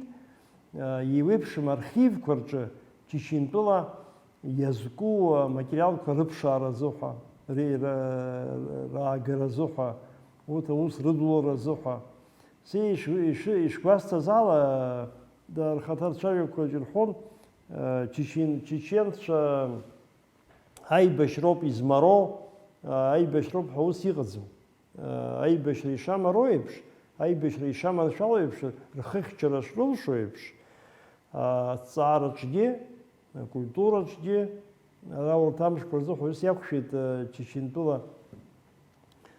э, еиуеиԥшым архивқәа рҿы Чечентәыла иазку аматериалқәа рыԥшаара азыҳәа. ри-, ра-, раагаразы ҳәа, урҭ аус рыдуларазы ҳәа. Са иш-, иш-, ишгәасҭаз ала, да, рхаҭарцәажәақәа ирҳәон, э, чечен-, чеченцәа аибашьроуп измароу, э, аибашьроуп ҳәа ус иҟаӡам. Э, аибашьра ишамароу еиԥш, аибашьра ишаманшәало еиԥш, рхыхьчара шрылшо еиԥш, э, аҭҵаараҿгьы, акультураҿгьы, ара урҭ амшқәа рзы ҳәа ус иақәшәеит, э, Чечентәыла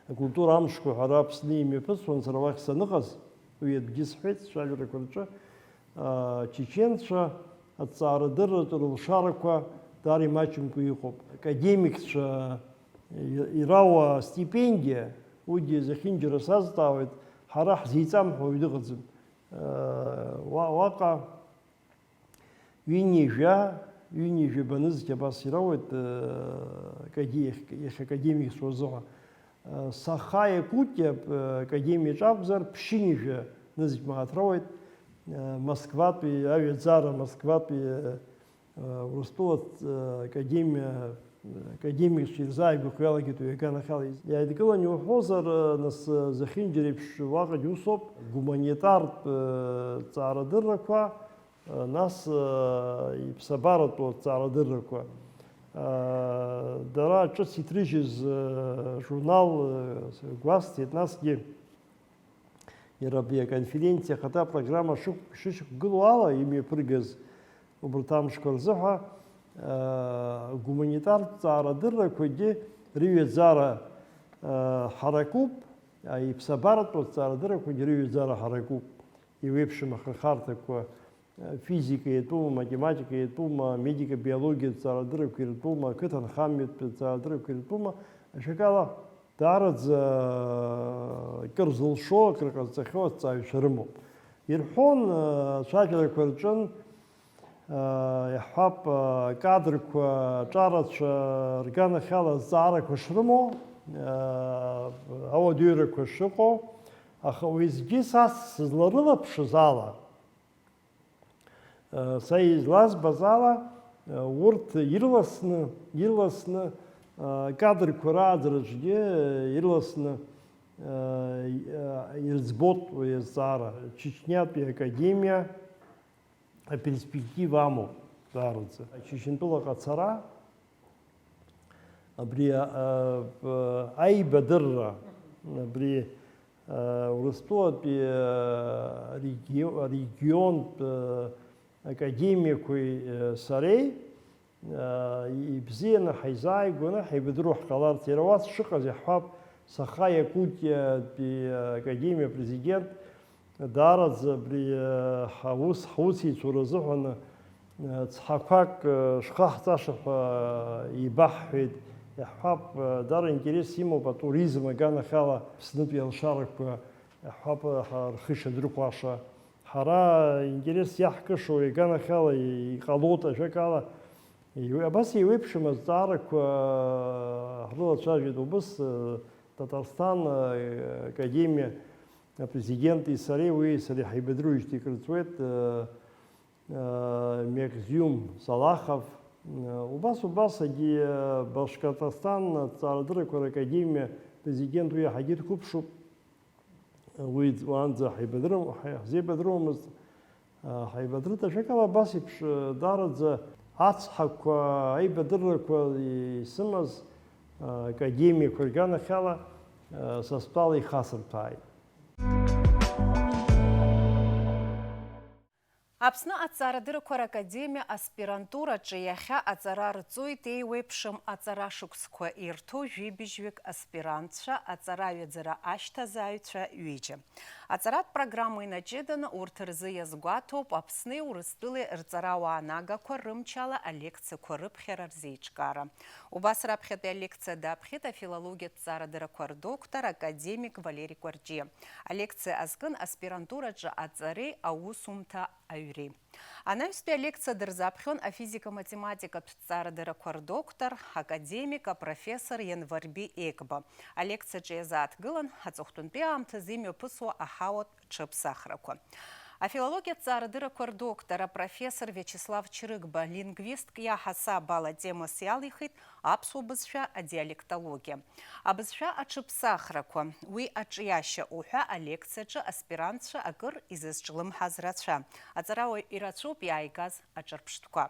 акультура амшқәа ҳәа ара Аԥсны имҩаԥысуан, сара уахь саныҟаз, уи атәгьы сҳәеит, сцәажәарақәа рҿы, э, чеченцәа аҭҵаарадырратә рылшарақәа даара имаҷымкәа иҟоуп. Академикцәа ирауа астипендиа, уигьы зехьынџьара сазҵаауеит, ҳара ҳзеиҵам ҳәа уаҩ дыҟаӡам. Уа-, уаҟа ҩынҩажәа, ҩынҩажәа банызқь абас ирауеит, акаде-, иахь-, иахьакадемикцәоу азыҳәа. Саха Якутиа академиаҿ акәзар, ԥшьынҩажәа нызқь мааҭ роуеит, Москватәи, аҩаӡара Москватәи, Урыстәыла академиа, академикцәа ирзааигәахо иалагеит уи аганахьала. Иааидкылан иуҳәозар, нас, зехьынџьара еиԥш уаҟагь усоуп, гуманитартә ҵаарадыррақәа, нас, иԥсабаратәу ҵаарадыррақәа. Дара ҿыц иҭрыжьыз журнал гәасҭеит, насгьы иара абри аконференциа ахаҭа апрограмма шықә-, шышьақәгылоу ала имҩаԥыргаз убарҭ амшқәа рзыҳәа, гуманитартә ҵаарадыррақәагьы рыҩаӡара ҳаракуп, иԥсабаратәу ҵаарадыррақәагьы рыҩаӡара ҳаракуп. Еиуеиԥшым ахырхарҭақәа, физика иатәума, математика иатәума, медико-биологиатә ҵаарадыррақәа иртәума, ақыҭанхамҩатә ҵаарадыррақәа иртәума, ажәакала, даараӡа акыр зылшо, акыр ҟазҵахьоу аҭҵааҩцәа рымоуп. Ирҳәон, ацәажәарақәа рҿын, иаҳҳәап, акадрқәа, аҿарацәа рганахьала азҵаарақәа шрымоу, ауадаҩрақәа шыҟоу, аха уеизгьы са сызларылаԥшыз ала, Са излазбаз ала, урҭ ирласны, ирласны, акадрқәа рааӡараҿгьы ирласны ирӡбоит уи азҵаара. Чечниатәи академиа аперспектива амоуп, даараӡа. Чечентәылаҟа ацара, Абри, а, а, аибадырра, абри, а, Урыстәылатәи, а, регио-, арегионтә, а, академиақәеи, а, сареи, а, ибзианы ҳаизааигәаны ҳаибадыруа ҳҟаларц, иара уа сшыҟаз иаҳҳәап, Саха Иакутиатәи академиа апрезидент, Даараӡа абри, э, ҳаус, ҳусеицура азыҳәан, э, цҳақәак, э, шхаҳҵаша ҳәа ибаҳҳәеит. Иаҳҳәап, э, даара интерес имоуп атуризм аганахьала Аԥснытәи алшарақәа, иаҳҳәап, э, ҳа-, рхы ишадырхәаша. Ҳара интерес иаҳкышоу иаганахьала иҟалоит, ажәакала, иу-, абас еиуеиԥшым азҵаарақәа, э, ҳрылацәажәеит убыс, э, Татарсҭан, э, академиа Апрезиденти сареи, уи сареи ҳаибадыруеижьҭеи акыр ҵуеит, э, э, Мехзиум Салахов, э, убас, убасгьы, э, Башкортостан аҭҵаарадыррақәа ракадемиа президент уи иаҳагьы дқәыԥшуп. Уи уаанӡа ҳаибадыру-, ҳа-, ҳзеибадыруамызт, э, ҳаибадырт, ажәакала, абас еиԥш, э, даараӡа ацҳақәа, аибадыррақәа исымаз, э, академиақәа рганахьала, э, са стәала ихасырҭәааит. Аԥсны аҭҵаарадыррақәа ракадемиа аспирантураҿы иахьа аҵара рҵоит еиуеиԥшым аҵара шықәсқәа ирҭо жәибжьҩык аспирантцәа, аҵараҩаӡара ашьҭазааҩцәа ҩыџьа. Аҵаратә программа инаҷыданы урҭ рзы иазгәаҭоуп Аԥсни Урыстәылеи рҵарауаа нагақәа рымчала алекциақәа рыԥхьара рзеиҿкаара. Убас раԥхьатәи алекциа даԥхьеит афилологиатә ҵаарадыррақәа рдоктор, академик Валери Кәарҷиа. Алекциа азкын аспирантураҿы аҵареи аусумҭа аҩреи. Анаҩстәи алекциа дырзаԥхьон афизика-математикатә ҭҵаарадыррақәа рдоктор, академик, апрофессор Ианварби Егба. Алекциаҿы иазааҭгылан аҵыхәтәантәи аамҭазы имҩаԥысуа аҳауатә ҽыԥсахрақәа. Афилологиатә ҵаарадыррақәа рдоктор, апрофессор Виачеслав Чрыгба, лингвистк иаҳасаб ала темас иалихит аԥсуа бызшәа адиалектологиа. Абызшәа аҽыԥсахрақәа, уи аҿиашьа уҳәа алекциаҿы аспирантцәа акыр изызҿлымҳаз рацәа, аҵарауаҩ ирацәоуп иааигаз аҿырԥштәқәа.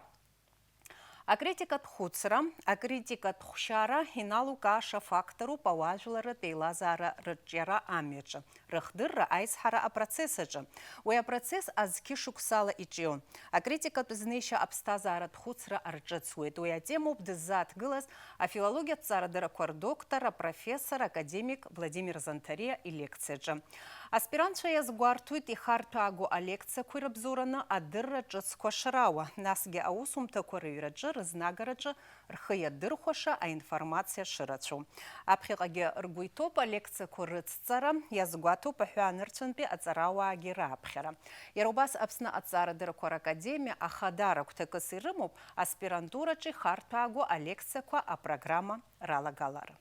Акритикатә хәыцра, акритикатә хәшьара иналукааша факторуп ауаажәларратә еилазаара рыҿиара амҩаҿы, рыхдырра аизҳара апроцесс аҿы. Уи апроцесс азқьышықәсала иҿион. Акритикатә знеишьа аԥсҭазааратә хәыцра арҿыцуеит. Уи атемоуп дыззааҭгылаз афилологиатә ҵаарадыррақәа рдоктор, апрофессор, академик Владимир Занҭариа илекциаҿы. Аспирантцәа иазгәарҭоит ихарҭәааго алекциақәа ирыбзоураны адырра ҿыцқәа шрауа, насгьы аусумҭақәа рыҩраҿы, рызнагараҿы рхы иадырхәаша аинформациа шырацәоу. Аԥхьаҟагьы ргәы иҭоуп алекциақәа рыцҵара, иазгәаҭоуп аҳәаанырцәынтәи аҵарауаагьы рааԥхьара. Иара убас Аԥсны аҭҵаарадыррақәа ракадемиа ахадара гәҭакыс ирымоуп аспирантураҿы ихарҭәааго алекциақәа апрограмма ралагалара.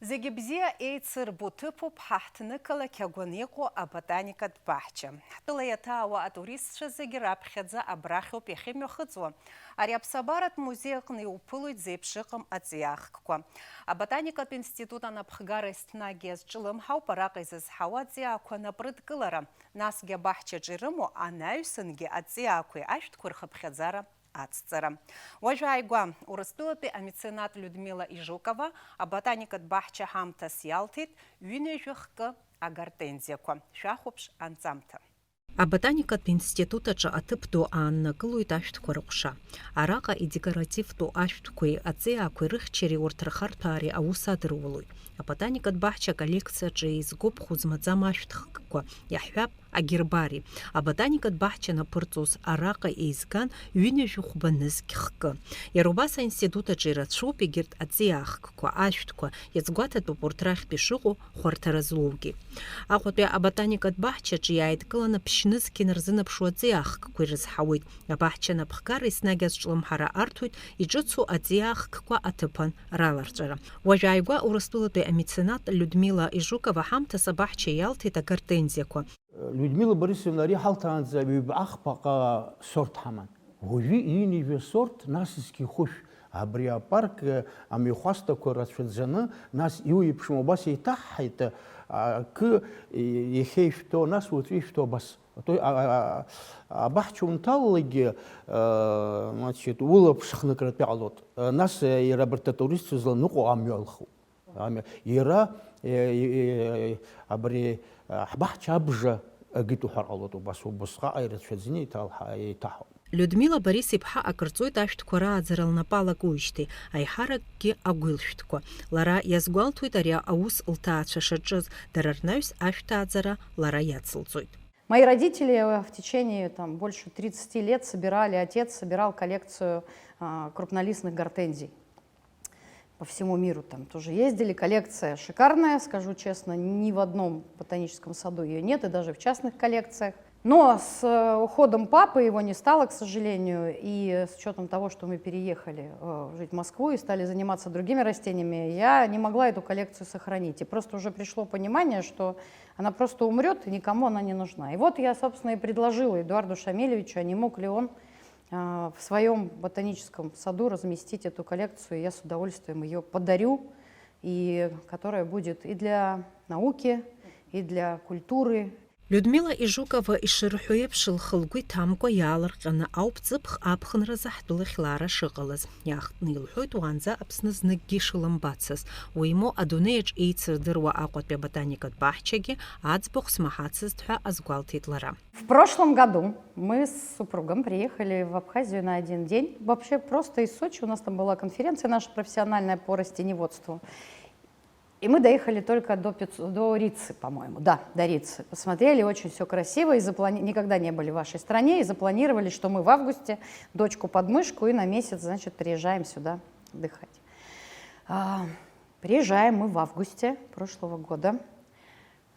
Зегьы бзиа еицырбо ҭыԥуп ҳа ҳҭнықалақь агәаны иҟоу аботаникатә баҳча. Ҳтәыла иаҭаауа атуристцәа зегьы раԥхьаӡа абрахьоуп иахьымҩахыҵуа. Ари аԥсабаратә музеи аҟны иуԥылоит зеиԥш ыҟам аҵиаахкқәа. Аботаникатә институт анапхгара еснагь иазҿлымҳауп, араҟа изызҳауа аҵиаақәа напрыдкылара, насгьы абаҳчаҿы ирымоу анаҩсангьы аҵиаақәеи ашәҭқәеи рхыԥхьаӡара ацҵара. Уажә ааигәа Урыстәылатәи амеценат Людмила Ижукова аботаникатә баҳча ҳамҭас иалҭеит ҩынҩажәи хкы агортензиақәа. Шәахәаԥш анҵамҭа. Аботаникатә институт аҿы аҭыԥ ду ааннакылоит ашәҭқәа рыҟәша. Араҟа идекоративтәу ашәҭқәеи аҵиаақәеи рыхьчареи урҭ рхарҭәаареи аус адырулоит. Аботаникатә баҳча аколлекциаҿы еизгоуп хәы змаӡам ашәҭ хкқәа, иаҳҳәап, агербари. Аботаникатә баҳча анаԥырҵоз араҟа еизган ҩынҩажәи хәба нызқь хкы. Иара убас аинститут аҿы ирацәоуп егьырҭ аҵиаахкқәа, ашәҭқәа, иазгәаҭатәуп урҭ рахьтә ишыҟоу хәарҭара злоугьы. Аҟәатәи аботаникатә баҳчаҿы иааидкыланы ԥшь-нызқь инарзынаԥшуа аҵиаахкқәа ирызҳауеит. Абаҳча анапхгара еснагь азҿлымҳара арҭоит иҿыцу аҵиаахкқәа аҭыԥан раларҵәара. Уажә ааигәа Урыстәылатәи амеценат Людмила Ижукова ҳамҭас абаҳча иалҭеит агортензиақәа. Людмила Борисовна, ари ҳалҭаанӡа ҩба-ахԥаҟа сорт ҳаман. Уажәы ҩынҩажәа сорт, насгьы хәышә. Абри апарк, э, амҩахәасҭақәа рацәаӡаны, нас иуеиԥшым убас еиҭаҳҳаит, э, акы, э, иахьа ишәҭо, нас уаҵәы ишәҭо абас. Атой-, а, а, а, абаҳча унҭалалакгьы, э, значит, улаԥш хныкратәы иҟалоит. Э, нас, э, иара абарҭ атуристцәа зланыҟәо амҩа алхуп. Амҩа. Иара, э, э, э, абри, э, ҳбаҳча абжа агеит уҳәар ҟалоит, убас убасҟак ирацәаӡаны еиҭалҳа-, еиҭаҳауп. Людмила Борис-иԥҳа акырҵоит ашәҭқәа рааӡара лнапы алакуижьҭеи, аиҳаракгьы агәылшәҭқәа. Лара иазгәалҭоит ари аус лҭаацәа шаҿыз, дара рнаҩс ашәҭ ааӡара лара иацылҵоит. Мои родители, э, в течение, там, больше тридцати лет собирали, отец собирал коллекцию, а, крупнолистных гортензий. По всему миру там тоже ездили. Коллекция шикарная, скажу честно, ни в одном ботаническом саду ее нет, и даже в частных коллекциях. Но с, э, уходом папы его не стало, к сожалению, и с учётом того, что мы переехали, э, жить в Москву и стали заниматься другими растениями, я не могла эту коллекцию сохранить. И просто уже пришло понимание, что она просто умрёт, и никому она не нужна. И вот я, собственно, и предложила Эдуарду Шамилевичу, а не мог ли он, а, в своём ботаническом саду разместить эту коллекцию. Я с удовольствием её подарю, и которая будет и для науки, и для культуры. Людмила Ижукова ишырҳәо еиԥш, лхы-лгәы иҭамкәа иаалырҟьаны ауп ҵыԥх аԥхынразы ҳтәылахь лаара шыҟалаз. Иаахтны илҳәоит, уаанӡа Аԥсны зныкгьы ишылымбацыз. Уимоу, адунеиаҿ еицырдыруа Аҟәатәи аботаникатә баҳчагьы аӡбахә смаҳацызт ҳәа азгәалҭеит лара. В прошлом году мы с супругом приехали в Абхазию на один день. Вообще просто из Сочи. У нас там была конференция наша профессиональная по растениеводству. И мы доехали только до пятьсот, до Рицы, по-моему. Да, до Рицы. Посмотрели, очень всё красиво. И заплани-, никогда не были в вашей стране. И запланировали, что мы в августе дочку под мышку и на месяц, значит, приезжаем сюда отдыхать. А, приезжаем мы в августе прошлого года.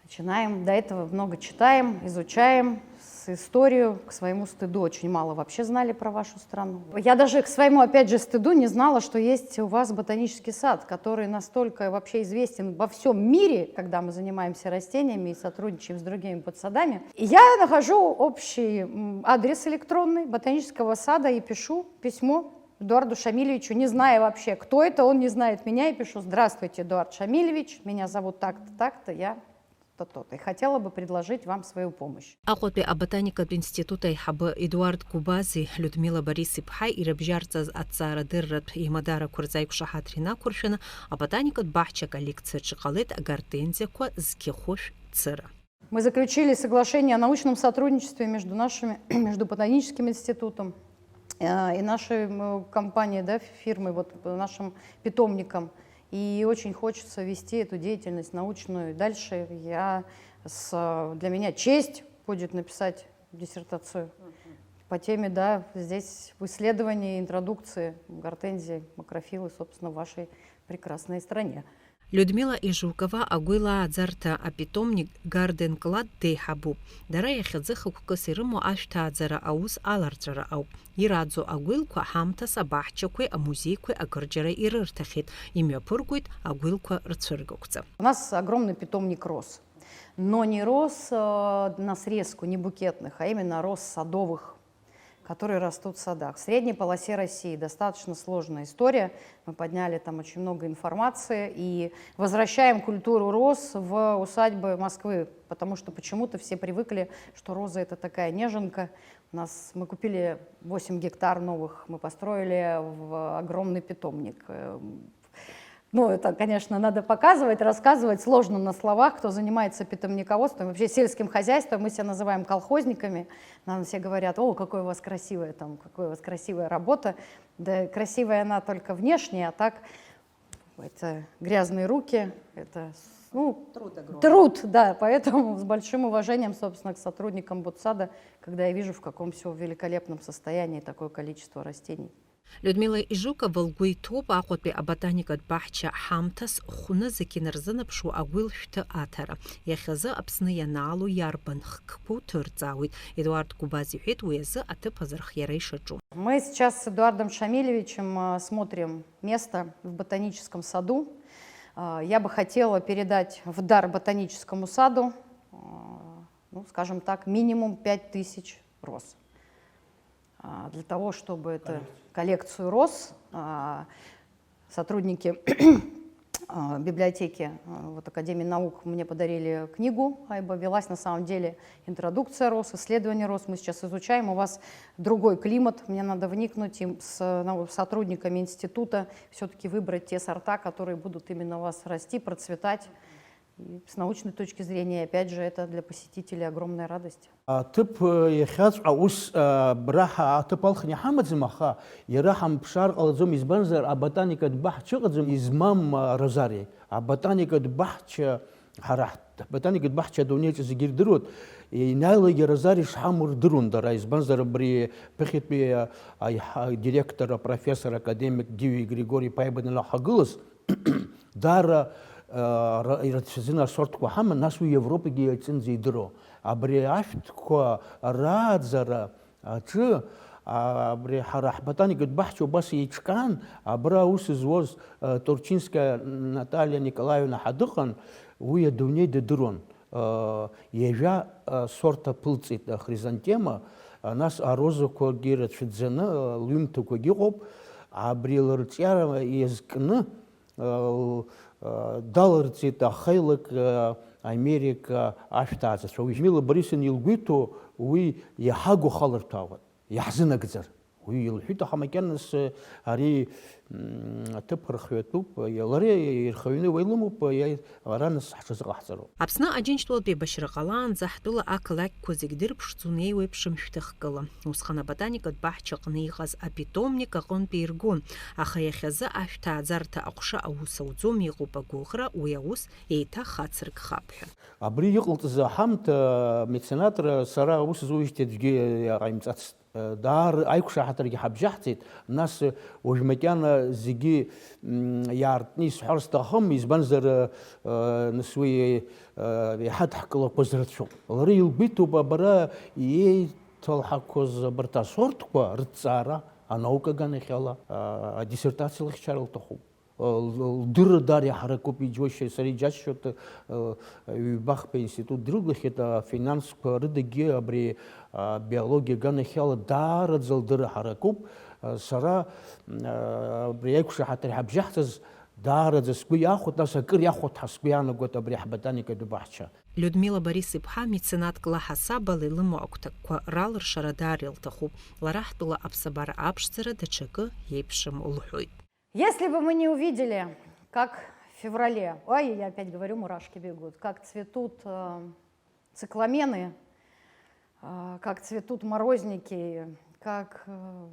Начинаем. До этого много читаем, изучаем. С историю, к своему стыду, очень мало вообще знали про вашу страну. Я даже к своему, опять же, стыду не знала, что есть у вас ботанический сад, который настолько вообще известен во всем мире, когда мы занимаемся растениями и сотрудничаем с другими ботсадами. И я нахожу общий адрес электронный ботанического сада и пишу письмо Эдуарду Шамилевичу, не зная вообще, кто это, он не знает меня, и пишу: «Здравствуйте, Эдуард Шамилевич, меня зовут так-то, так-то, я то-то-то, и хотела бы предложить вам свою помощь». Аҟәатәи аботаникатә институт аиҳабы Едуард Гәбази Людмила Борис-иԥҳаи ирыбжьарҵаз аҭҵаарадырратә еимадарақәа рзы аиқәшаҳаҭра инақәыршәаны, аботаникатә баҳча аколлекциаҿы иҟалеит агортензиақәа зқьы хәышә цыра. Мы заключили соглашение о научном сотрудничестве между нашими, между ботаническим институтом, э, и нашей, м, компанией, да, фирмой, вот, нашим питомником. И очень хочется вести эту деятельность научную дальше. Я с, для меня честь будет написать диссертацию по теме, да, здесь в исследовании интродукции гортензии, макрофилы, собственно, в вашей прекрасной стране. Людмила Ижукова агәы илааӡарҭа апитомник Гарден Клад деиҳабуп. Дара иахьазы хықәкыс ирымоу ашәҭааӡара аус аларҵәара ауп. Ираӡоу агәилқәа ҳамҭас абаҳчақәеи амузеиқәеи акырџьара ирырҭахьеит, имҩаԥыргоит агәилқәа рцәыргақәҵа. У нас огромный питомник роз, но не роз, э, на срезку, не букетных, а именно роз садовых, которые растут в садах. В средней полосе России достаточно сложная история. Мы подняли там очень много информации и возвращаем культуру роз в усадьбы Москвы, потому что почему-то все привыкли, что роза — это такая неженка. У нас мы купили восемь гектар новых, мы построили в огромный питомник. Э, ну, это, конечно, надо показывать, рассказывать, сложно на словах. Кто занимается питомниководством, вообще сельским хозяйством, мы себя называем колхозниками. Нам все говорят: «О, какое у вас красивое там, какая у вас красивая работа». Да, красивая она только внешне, а так это грязные руки, это, ну, труд огромный. Труд, да, поэтому с большим уважением, собственно, к сотрудникам ботсада, когда я вижу, в каком всё великолепном состоянии такое количество растений. Людмила Ижукова лгәы иҭоуп Аҟәатәи аботаникатә баҳча ҳамҭас хәнызқь инарзынаԥшуа агәил шәҭы аҭара. Иахьазы Аԥсны ианаало иарбан хкқәоу ҭырҵаауеит. Едуард Гәбаз иҳәеит уи азы аҭыԥ азырхиара ишаҿу. Мы сейчас с Эдуардом Шамилевичем, э, смотрим место в ботаническом саду. Э, я бы хотела передать в дар ботаническому саду, э, ну, скажем так, минимум пять тысяч роз. А, для того, чтобы эту коллекцию роз, а, сотрудники, а, библиотеки, а, вот, Академии наук мне подарили книгу, Айба, велась на самом деле интродукция роз, исследование роз. Мы сейчас изучаем, у вас другой климат, мне надо вникнуть и с нау-, сотрудниками института всё-таки выбрать те сорта, которые будут именно у вас расти, процветать. И с научной точки зрения, опять же, это для посетителей огромная радость. Аҭыԥ, э, иахьаҵәҟьа ус, э, абра ҳа-, аҭыԥ алхны иҳамаӡам, аха иара ҳамԥшаар ҟалаӡом, избанзар, аботаникатә баҳча ыҟаӡам измам, э, розариа. Аботаникатә баҳча, ҳара ҳ-, аботаникатә баҳча адунеиаҿы зегьы ирдыруеит, инаилагьы розариа шҳамоу рдыруан дара, избанзар, абри ԥыхьатәи, э, аиҳа-, директор, апрофессор, академик Диуи Григори Ԥаибаден ҳагылаз, Даара, а, ра-, ирацәаӡаны асортқәа ҳаман, нас уи Европагьы иаҿынӡа идыруа. Абри ашәҭқәа рааӡара аҿы, а, абри ҳара ҳботаникатә баҳча убас еиҿкаан, абра аус зуаз, а, Турчинская Наталиа Николаевна ҳәа дыҟан, уи адунеи дадыруан. А, ҩажәа, а, сорт аԥылҵеит, а, хризантема, а, нас арозақәагьы рацәаӡаны, а, лҩымҭақәагьы ыҟоуп. Абри лырҿиара иазкны, Далырҵеит ахеилак Америка ашәҭааӡацәа. Уи Людмила Борисовна илгәиҭо, уи иаҳа гәахалырҭәаауан, иаҳзынагӡар. Уи илҳәеит, аха макьаназ ари, м, аҭыԥ рхҩатәуп, лара ирхаҩны уа илымоуп, иа-, ара нас ҳҽазыҟаҳҵароуп. Аԥсны Аџьынџьтәылатә еибашьра ҟалаанӡа ҳтәыла ақалақьқәа зегь дырԥшӡон еиуеиԥшым шәҭахкыла. Усҟан аботаникатә баҳча аҟны иҟаз апитомник аҟынтәи иргон, аха иахьазы ашәҭааӡарҭа аҟәша аус ауӡом, иҟоуп агәыӷра, уи аус еиҭа хацыркхап ҳәа. Абри иҟалҵаз аҳамҭа, меценатра сара аус зуижьҭеи аӡәгьы иҟаимҵацт. Даара аиқәшаҳаҭыргьы ҳабжьаҳҵеит, нас уажә макьана зегьы, м, иаартны исҳәар сҭахым, избанзар, э, нас уи, э, иҳадҳкылақәаз рацәоуп. Лара илгәиҭоуп абра еиҭалҳақәаз абарҭ асортқәа рыҭҵаара, анаука аганахьала, э, адиссертациа лыхьчара лҭахуп. Л-, лдырра даара иаҳаракуп, иџьуашьа, сара иџьасшьоит, э, ҩба-хԥа институт дрылгахьеит, афинансқәа рыдагьы абри, а, биологиа аганахьала даараӡа лдырра ҳаракуп. Э, сара, м, э, абри аиқәшаҳаҭыр ҳабжьаҳҵаз даараӡа сгәы иахәоит, нас акыр иахәоит ҳәа сгәы иаанагоит абри ҳботаникатә баҳча. Людмила Борис-иԥҳа меценатк лаҳасабала илымоу агәҭакқәа ралыршара даара илҭахуп. Лара ҳтәыла аԥсабара аԥшӡара даҽакы иеиԥшым лҳәоит. Если бы мы не увидели, как в феврале, ой, я опять говорю, мурашки бегут, как цветут, э, цикламены, э, как цветут морозники, как, э,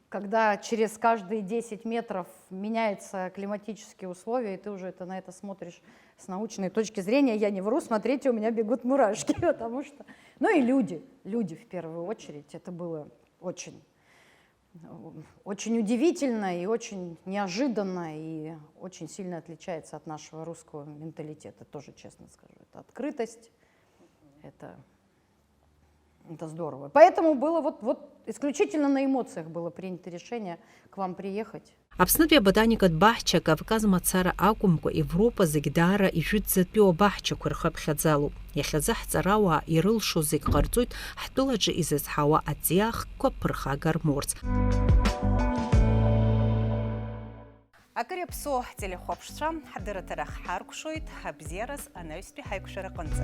когда через каждые десять метров меняются климатические условия, и ты уже это, на это смотришь с научной точки зрения, я не вру, смотрите, у меня бегут мурашки, потому что, ну и люди, люди в первую очередь, это было очень очень удивительно и очень неожиданно и очень сильно отличается от нашего русского менталитета, тоже честно скажу. Это открытость, это, это здорово. Поэтому было вот, вот исключительно на эмоциях было принято решение к вам приехать. Аԥснытәи аботаникатә баҳча Кавказ мацара акәымкәа, Европа зегь даара ижәытәӡатәиу абаҳчақәа рхыԥхьаӡалоуп. Иахьазы ҳҵарауаа ирылшо зегь ҟарҵоит ҳтәылаҿы изызҳауа аҵиаахкқәа ԥырхага рмоурц. Акыр иаԥсоу ҳтелехәаԥшцәа, ҳдырраҭара ҳаркәшоит абзиараз анаҩстәи ҳаиқәшәараҟынӡа.